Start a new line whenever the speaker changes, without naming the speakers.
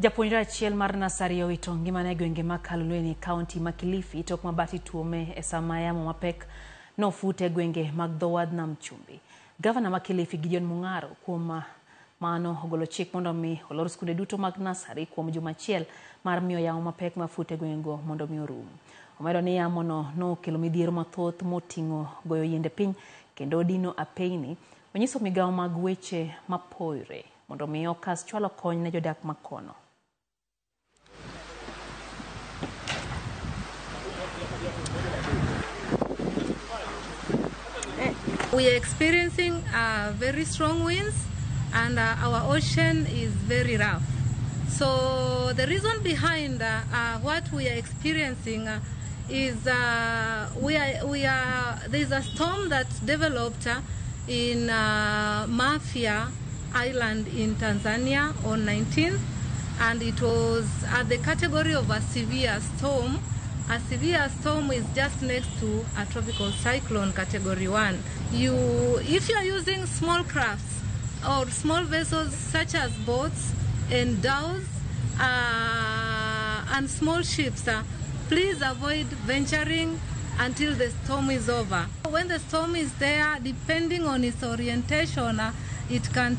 Japuonjre achiel mar nasari owito ngimane e gwenge ma Kaloleni, kaunti ma Kilifi tok mabati tuome e sama yamo mapek nofute e gwenge mag dho wadh nam chumbi. Gavana ma Kilifi Gideon Mung'aro kuom mano ogolo chik mondo mi olor skunde duto mag nasari kuom juma achiel mar miyo yamo mapek mafute e gwengego mondo mi orum. Omedo ni yamono nokelo midhiero mathoth moting'o goyo yiende piny kendo dino apeyni. Onyiso migawo mag weche mapore mondo mi okas chwalo kony ne jodak makono.
We are experiencing very strong winds and our ocean is very rough. So the reason behind what we are experiencing is there's a storm that developed in Mafia Island in Tanzania on 19th, and it was at the category of a severe storm. A severe storm is just next to a tropical cyclone category 1. If you are using small crafts or small vessels such as boats and dhows and small ships, please avoid venturing until the storm is over. When the storm is there, depending on its orientation, it can